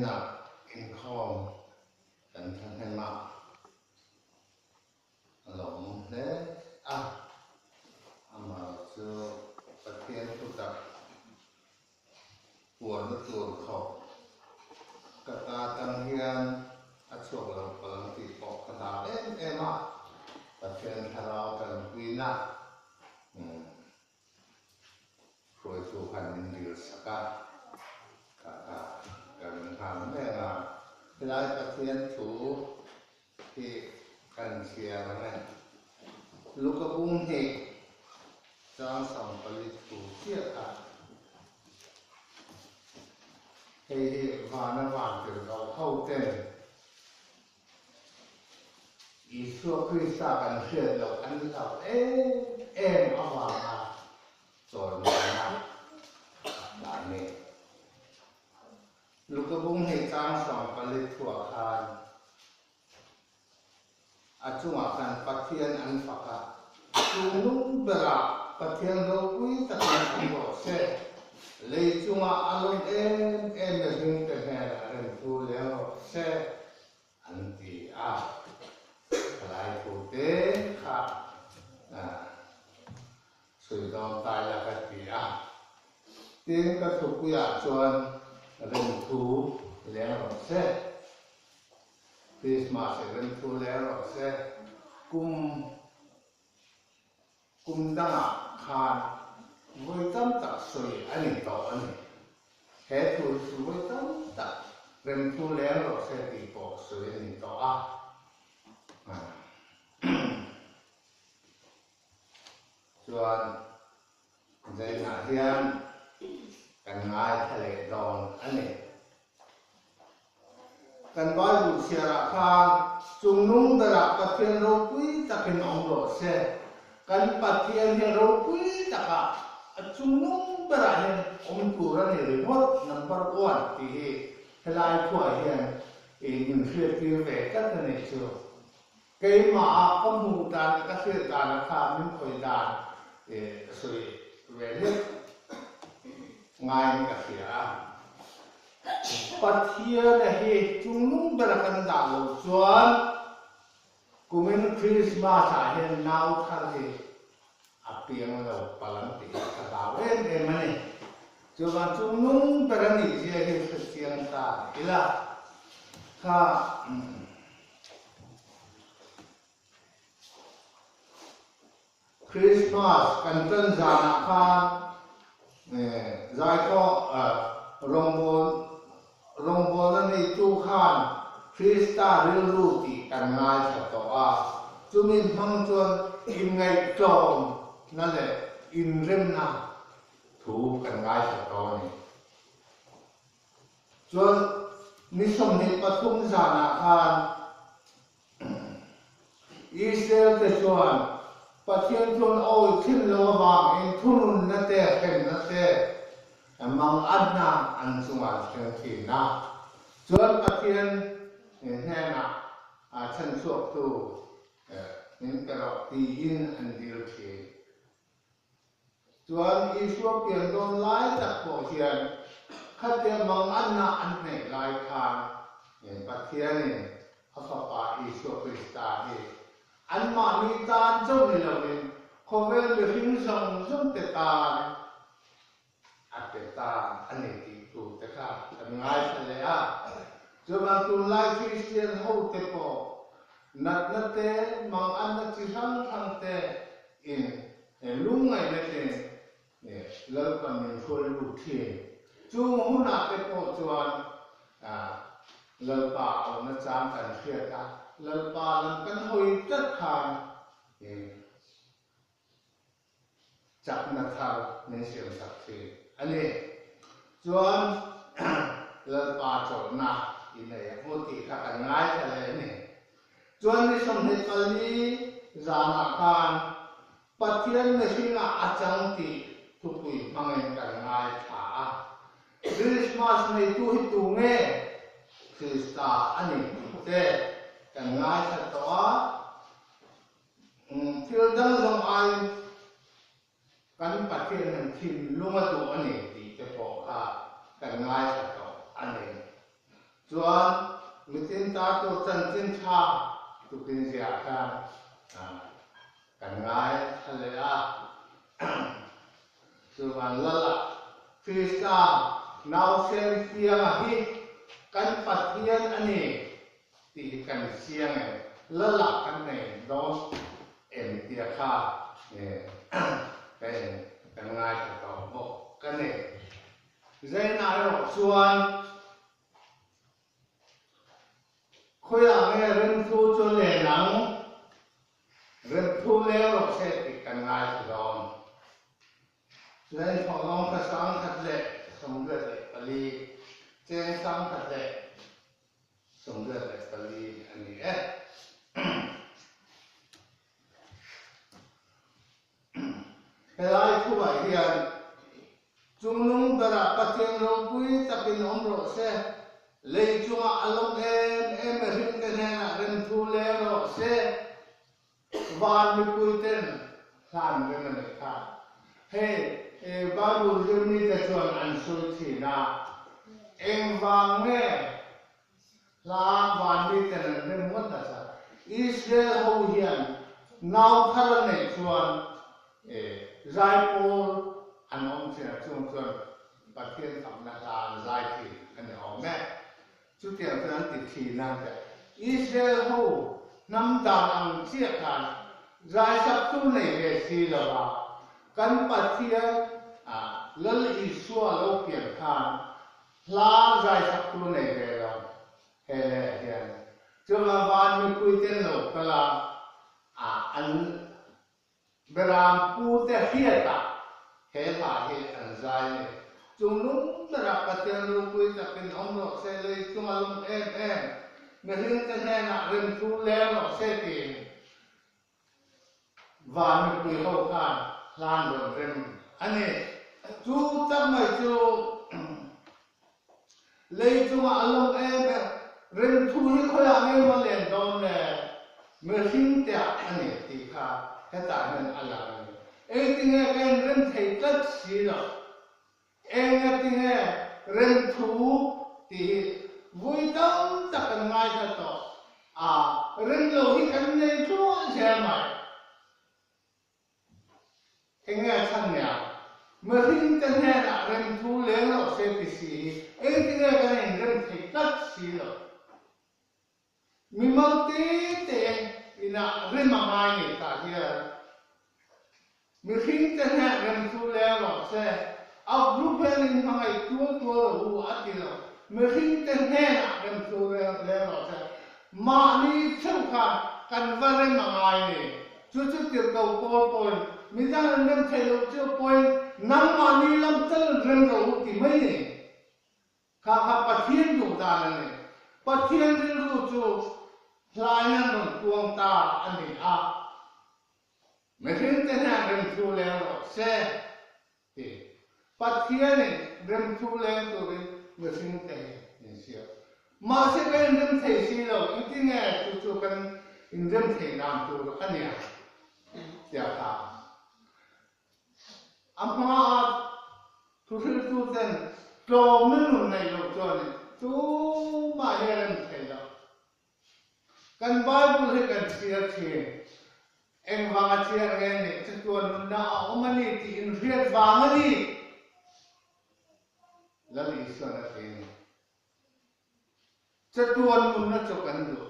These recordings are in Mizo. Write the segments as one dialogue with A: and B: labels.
A: Zaninah inkhawm kan thahnem a, a lawmawm hle a, amaherawhchu chu Pathian thutak puanna tur khawp ka ta tang hian a chhuak lo palh ang tih pawh ka hlau em em a, Pathian thlarau tanpuina hruaitu khan min dil sak a, ka ka ka ring nghal mek a, helai Pathian thu hi kan chhiar ang e. Luka bung hnih chang 40 thu chiah kha hei hi vana van tirh loh ho ten Isua Krista kan hriat loh an hlauh em em avanga chawimawinak a ni. Luka bung hnih chang 40 thuah khan a chungah khan Pathian an fak a, Chung nung berah Pathian ropui takin awm rawh se, lei chungah a lawm em em mihringte hnenah remthu leng rawh se, an ti a. Thalai thute kha sawi dawn tai la ka ti a. Tin, ka thupuiah chuan remthu leng rawh se. Christmas i remthu leng rawh se. Kum kum dangah khan vawi tam tak sawi a ni tawh a ni. He thu hi chu vawi tam tak remthu leng rawh se tih pawh sawi a ni tawh a. Chuan zainah hian kan ngaithla leh dawn a ni. Kan Bible chhiarah khan chungnung berah Pathian ropui takin awm rawh se. Kan Pathian hi ropui takah a chungnung berah hian awm tur a ni ringawt, number one tih hi helai thuah hian min hriattir ve tlat a nih chu. Keimah ka hmuh dan leh ka hriat dan a kha min khawih dan sawi ve hlek ngaiin ka hria a. Pathiana hi chungnung bera kan dah loh chuan kumin Christmas ah hian nau thar hi a piang lo palh ang tih hi ka hlau em em a ni. Chuvang chungnung ber a nih zia hi hrechiang ta ila kha. Christmas kan tan zanah khan Zaikhaw rawngbâwl rawngbâwlna neitu khan Krista rilru tih kan ngaithla tawh a, chumi hmang chuan inngaihtlawmna leh inremna thu kan ngaithla tawh a ni. Chuan ni 23 zanah khan Israel-te chuan Pathian chuan awi thin lo avangin thununna te, hremna te mangatna an chungah an thleng thin a. Chuan Pathian hnenah chhanchhuaktu min pe rawh tiin an dil thin. Chuan Isua pian dawn lai tak pawh hian khatia manganna an hneih lai khan Pathianin a Fapa Isua Krista hi anmahni tan chauh ni loin khawvel mihring zawng zawngte tan a pe ta a ni tih tur te kha kan ngaithla leh a. Chuvang tunlai Kristian hote pawh natna te, manganna chi hrang hrang te in lungngaihna te Lalpan min hruai lut thin. Chung hunah te pawh chuan Lalpa awmna chang kan hriat a, Lalpa lam kan hawi tlat khan chakna thar min siam sak thin a ni. Chuan Lalpa chawlhna i nei ang u tih kha kan ngaithla leh a ni. Chuan ni 24 zanah khan Pathian mihringah a chang tih thupui hmangin kan ngaithla a. Krismas neitu hi tu nge? Krista a ni tih te kan ngaithla tawh a. Thil dang zawng aiin kan Pathian hian thinlung a duh a ni tih te pawh kha kan ngaithla tawh a ni. Chuan mitin ta tur chanchin tha tukin ziah khan kan ngai thla leh a. Chuvan Lala Krista nausen pianga hi kan Pathian a ni tih hi kan chiang em? Lala kan nei dawn em tia kha ka en kan ngaithla tawh bawk ka nei. Zainah erawh chuan khawiah nge remthu chu len ang? Remthu leng rawh se tih kan ngaithla dawn. Chuan thawhlawm kha 1084, cheng 1084 a ni e. Helai thuah hian Chungnung berah Pathian ropui takin awm rawh se, lei chungah a lawm em em mihringte hnenah remthu leng rawh se, van mipuiten hlan reng a nih kha. Hei Bible zirmite chuan an sawi thin a, engvang nge Hla van miten an rem ngawt nasa. Israel ho hian nau thar an neih chuan zaipawl an awm thin a, chung chuan Pathian fakna hla an zai thin a ni awm e. Chutiang chuan an ti thin a, Israel ho hnam dan ang chiah khan zaisaktu nei ve si lo va, kan Pathian Lal Isua lo pian khan Hla zaisak tu nei ve lo he leh hian chunga van mipui ten lo kal a, an beram pu te hriat ah he hla hi an zai ni. Chung lung berah Pathian ropui takin awm rawh se, lei chunga lung em em mihring te hnenah remthu leng rawh se tiin Van mipui ho khan hlan rawn rem a ni. Chu tak mai chu lei chungah a lawm em em. Remthu hi khawiah nge maw len dawn le? Mihring teah a ni tih kha hetah hian a lang a ni. Engtinge ka inrem thei tlat si lo. Engatinge remthu tih hi vui tam tak kan ngaithla tawh a, rem lo hi kan nei tluah zel mai. Enge a chhan nia? Mihring te hnenah remthu leng rawh se ti si hi engtinge kan inrem thei tlat si lo. Mimal te te inah rem a ngai ngei tah hian mihring te hneh rem chu leng rawh se, a group hian in hmangaih tual tual rawh u a ti lo, mihring te hnenah rem chu leng rawh se, mahni theuh khan kan va rem a ngai ni, chu chu tirhko pawl pawhin midang an rem theih loh chiah pawhin nangmahni lam tal rem rawh u ti mai ni. Kha kha Pathian duh dan a ni. Pathian rilru chu hlain an rawn puang ta a ni a, Mihringte hian remthu leng rawh se ti. Pathianin remthu leng turin mihringte hi min siam. Mahse kan inrem thei si lo, engtinge chu chu kan inrem theih dan tur a nia tia kha. A hmaa thuhriltuten tlawmna nun neih loh chuanin tumah hi a rem thei lo. Kan Bible hi kan chhiar thin. Engvanga chhiar nge nih chatuan nunna a awm a ni tih inhriat vang a ni. Lal Isuan a ti a ni. Chatuan nunna chu kan duh.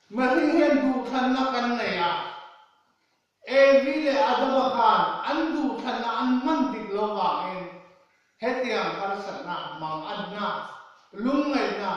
A: Mihring hian duhthlanna kan nei a. Evi leh Adama khan an duhthlanna an hman dik lo vangin hetiang harsatna, manganna, lungngaihna,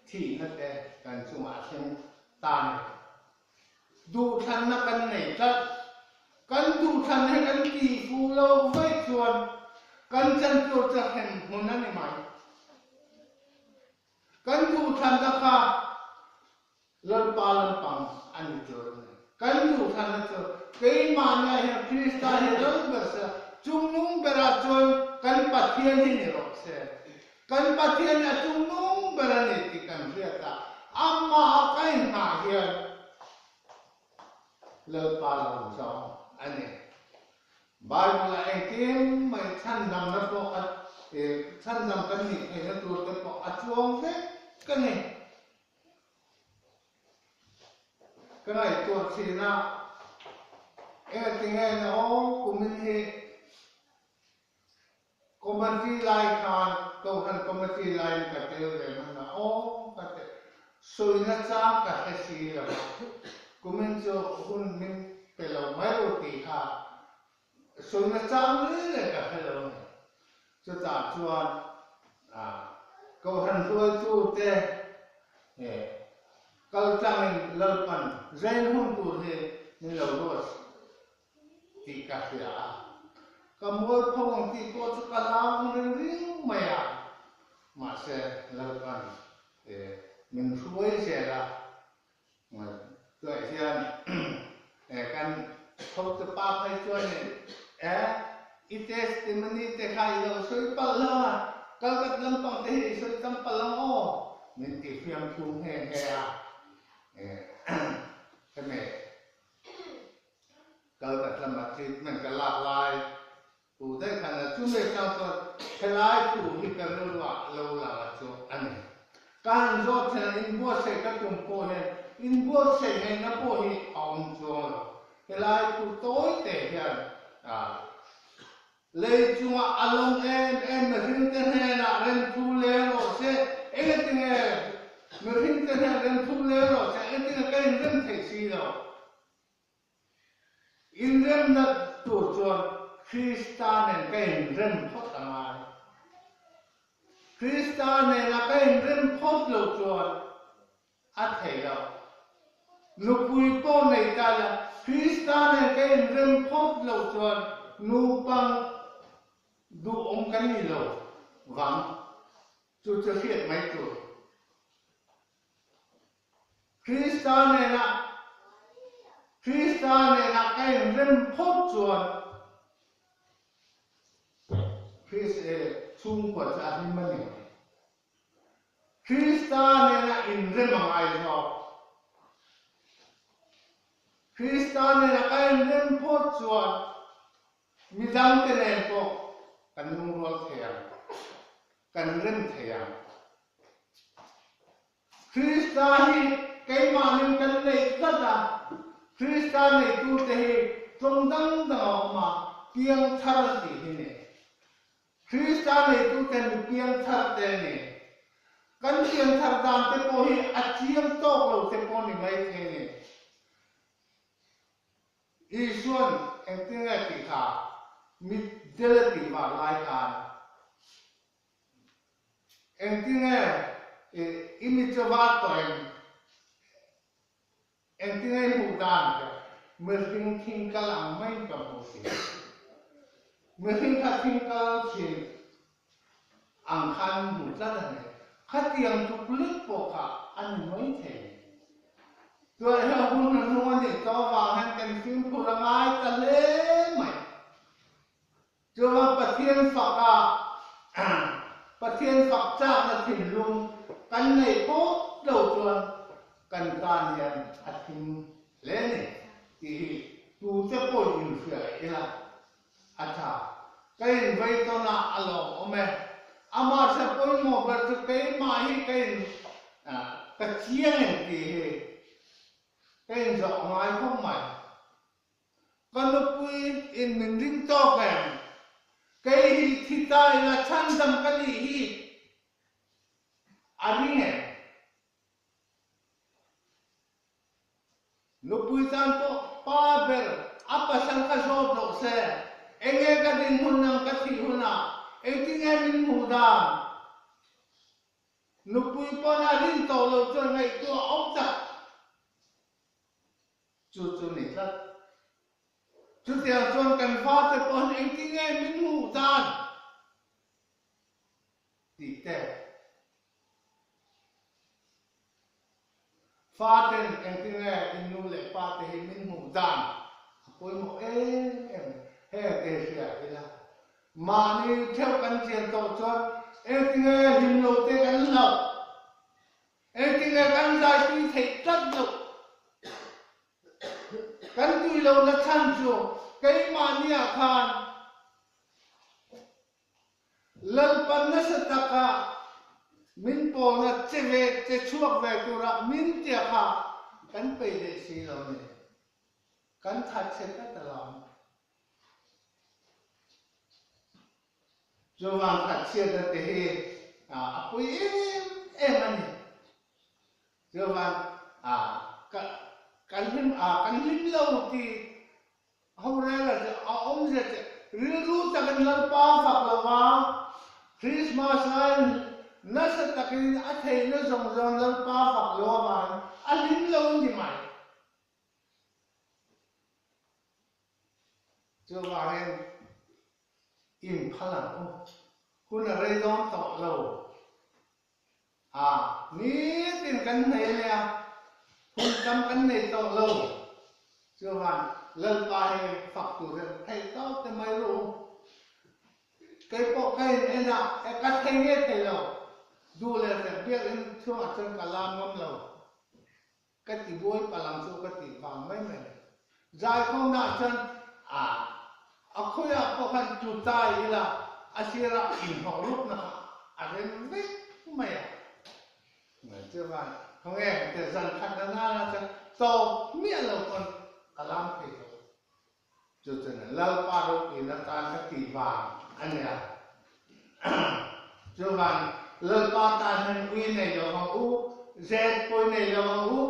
A: thihna te kan chungah a thleng ta a ni. Duhthlanna kan nei tlat. Kan duhthlanna hi kan tihfuh lo vaih chuan kan chantur chu hrem hmun a ni mai. Kan duhthlanna kha Lalpa lampang a ni tur a ni. Kan duhthlanna chu keimahnia hian Krista hi lal ber se, chungnung berah chuan kan Pathian hi ni rawh se. Kan Pathian hi a chungnung ber a ni tih kan hriat a, amah ka inhnah hian Lalpa lawm zawng a ni. Bible-ah engkim mai chhandamna pawh a, chhandam kan nih theihna tur te pawh a chuang vek. a ni. Ka ngaihtuah thin a, engatinge na aw kumin hi Committee lai khan Kohhran Committee laiin ka tel ve hman a, aw ka ti sawina chang ka hre si lo a, kumin chu hun min pe lo mai ru tih kha sawina chang reng reng ka hre lo a ni. Chutah chuan Kohhran hruaitute kal tlangin Lalpan zain hun tur hi min lo ruat tih ka hria a, ka mualpho ang tih pawh chu ka hlau ang ring riau mai a, mahse Lalpan min hruai zel a, chuah hian kan hote pa phei chuanin e i testimony te kha i lo sawi palh lo a, kalkat lampang te hi i sawi tam palh ang aw min ti fiamthu nghe nghe a, hemi Kalkat lama treatment ka lak lai tu daih khan a chumi atang chuan helai thu hi ka rilruah lo lang a chu a ni. Ka han zawt thin a, inbuatsaih ka tum pawh hian inbuatsaih ngaihna pawh hi a awm chuang lo. Helai thu tawi te hian lei chunga a lawm em em mihringte hnenah remthu leng rawh se, engatinge mihringte hnenah remthu leng rawh se, engatinge ka inrem theih si lo. Inremna tur chuan Krista nen ka inrem phawt a ngai. Krista nena ka inrem phawt lo chuan a thei lo. Nupui pawh nei ta la, Krista nen ka inrem phawt lo chuan nupang duhawm ka ni lo vang. Chu chu hriat mai tur. Krista nena Krista nena ka inrem phawt chuan Krista chhungkua chu a hlim a ni mai. Krista nena inrem a ngai zawk. Krista nena ka inrem phawt chuan midangte nen pawh kan lungrual thei ang, kan rem thei ang. Krista hi keimahnin kan neih tlat a, Krista neitute hi tawng dang dang a awm a, piang thar tih hi ni. Krista neitute mi piang thar te a ni. Kan pian thar dan te pawh hi a chiang tawk lo te pawh ni maithei a ni. Isuan engtin nge tih kha mitdel a tih vang lai khan Engtin nge i mi chu va tawh em? Engtin nge i hmuh dan te? Mihring thing kal ang maiin ka hmu si. Mihring kha thing kal thin ang khan min hmu tlat a ni. Khatiang tluk lek pawh kha a ni mai thei. Chuan heng hun hnuhnung a nih tawh avang hian kan fimkhur a ngai ta hle mai. Chuvang Pathian faka Pathian fak chakna thinlung kan neih phawt lo chuan kan tan hian a thim hle a ni tih hi tute pawhin inhria ila a tha. Ka invei tawn a, a lawmawm e. Amah hre pawimawh ber chu keimah hi ka in ka chiang em tih hi ka inzawh ngai khawp mai. Ka nupui in min ring tawk em? Kei hi thi ta ila chhandam ka nih hi a ring em? Nupui tan pawh pa ber a pasal kha zawt rawh se, enge ka dinhmun nang ka thih hunah engtinge min hmuh dan? Nupui pawn a rin tawh lo chuan ngaihtuah awm tak. Chu chu ni tlat. Chutiang chuan kan fate pawhin engtin nge min hmuh dan tih te, faten engtin nge in nu leh pa te hi min hmuh dan a pawimawh em em heng te hi hria ila. Mahni theuh kan chian tawh chuan engtin nge hlim lo te kan hlauh. Engtinge kan zai tui theih tlat loh? Kan tui lohna chhan chu keimahniah khan Lalpan nasa taka Min pawlna che ve che chhuak ve tura min tia kha kan peih leh si lo ni. Kan that chhe tlat alawm. Chuvang that chhiatna te hi a pui em em a ni. Chuvang kan hlim kan hlim lo ti ho rel a che a awmzia che rilru takin Lalpa fak lo va, Christmas laiin nasa takin a theihna zawng zawng Lalpa fak lo avangin a hlim lo ni mai. Chuvangin inphal ang u, hun a rei dawn tawh lo. A, nitin kan hnei a nia, hun tam kan nei tawh lo. Chuvang Lalpa hi fak tur hian theih tawp te mai ru. Kei pawh ka in en a, e ka thei nge thei lo, duh leh hrek biakinn chhungah chuan ka lam ngam lo. Ka ti buai palang chu ka tih vang mai mai. Zaikhawmna chuan a a khawiah pawh khan tlu tai ila a sirah inhlawh rukna kha a rem vek mai a. Chuvan khawnge te zan khat na nana chuan tawp miah lo pawn ka lam thei lo. Chu chuan Lalpa ropuina tan ka tih vang a nia. Chuvan Lalpa tan hian ui nei lo vang u, zet pawi nei lo vang u,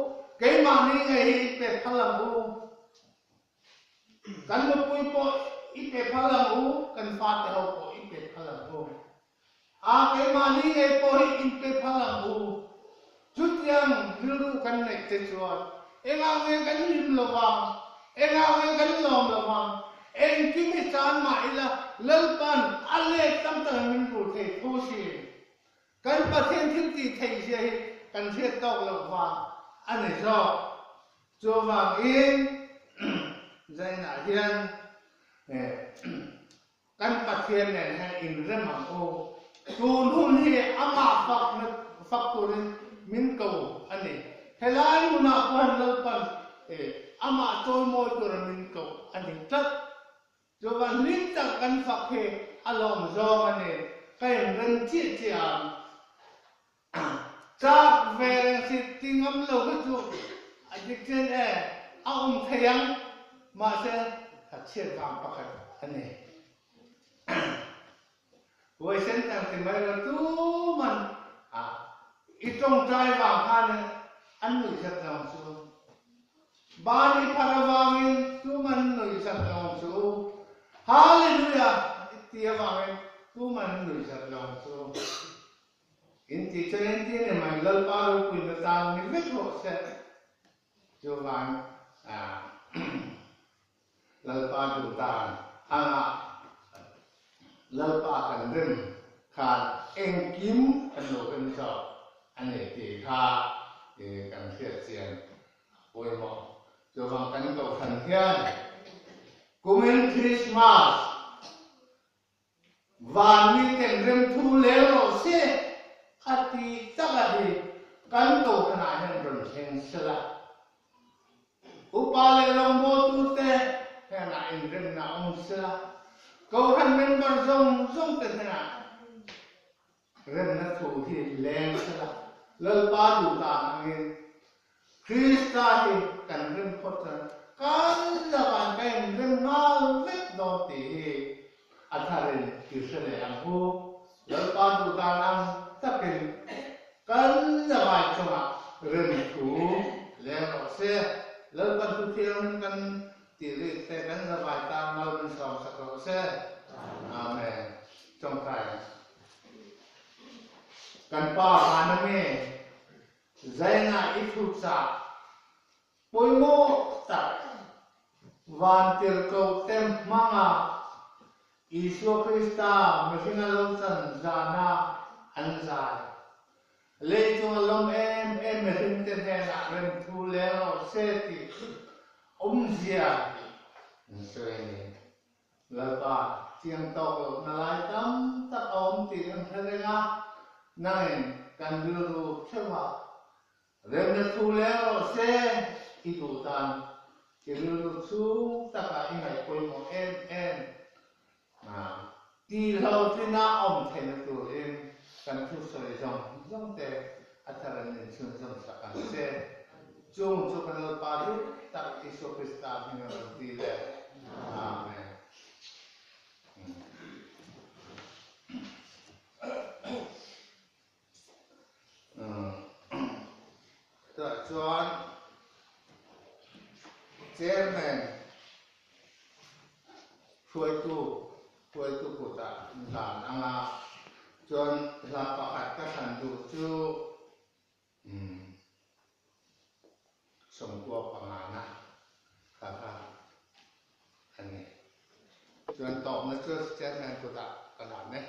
A: keimahni ngei hi i pe phal ang u. Kan nupui pawh i pe phal ang u, kan fate ho pawh i pe phal ang u. A keimahni ngei pawh hi inpe phal ang u. Chutiang rilru kan neih te chuan engah nge kan hlim lo vang, engah nge kan lawm lo vang, engkim hi chan mah ila Lalpan a let tam tak min rul thei tho sin. Kan Pathian thil tih theih zia hi kan hriat tawk loh vang a ni zawk. Chuvangin zainah hian Kan Pathian nen hian inrem ang u. Tun hun hi amah fakna fak turin min ko a ni. Helai hmunah pawh hian Lalpan amah chawimawi tura min ko a ni tlat. Chuvan hlim tak kan fak hi a lawm zawng a ni. Ka inrem chiah chiah ang. Chak ve reng si ti ngam lo hi chu a dik chen e, a awm thei ang, mahse a chhiat vang pakhat a ni. Huaisen tang ti mai lo tuman a i tawngtai vang khan an nuihzat lo ang chu. Ban i phar avangin tuman nuihzat lo ang chu. Hallelujah i ti avangin tuman nuihzat lo ang chu. In ti chuan in ti a ni mai, Lalpa ropuina tan ni vek rawh se. Chuvang Lalpa duh dan anga Lalpa kan rem khan engkim kan lo rem zawk a ni tih kha kan hriat chian a pawimawh. Chuvang kan kohhran hian kumin Christmas Van miten remthu leng rawh se a ti tak a hi kan kohhranah hian rawn thleng sela. Upa leh rawngbawltute hnenah inremna awm sela, kohhran member zawng zawngte hnenah remna thu hi leng sela, Lalpa duhdan angin Krista hi kan rem phawt chuan kan lakah ka inrem nghal vek dawn tih hi a tharin i hre leh ang u. Lalpa duhdan ang takin kan zavai chungah rem thu leng rawh se. Lalpan thu thianghlim kan tih rik te kan zavai tan mal min sawmsak rawh se. Amen. Tawngtai. Kan Pa van a nge. Zainah i thuchah pawimawh tak vantirhkohte hmanga Isua Krista mihringa lo chan zana an zai. Lei chunga lawm em em mihringte hnenah remthu leng rawh se tih awmzia an sawi a ni. Lalpa, chiang tawk lohna lai tam tak a awm tih kan hre reng a, nangin kan rilru theuh a, remna thu leng rawh se i duh dan i rilru chhung takah i ngaih pawimawh em em a, tihlo tlina awm theihna turin Kan thusawi zawng zawng te a tharin min chhunzawm sak ang che. Chung chu kan Lalpa duh tak Isua Krista hming a rawn ti le. Amen. Tah chuan Chairman hruaitu hruaitu kutah dan anga chuan hla pakhat ka thlan duh chu 95 na kha kha a ni. Chuan tawpna chu Chairman kutah ka hlan e.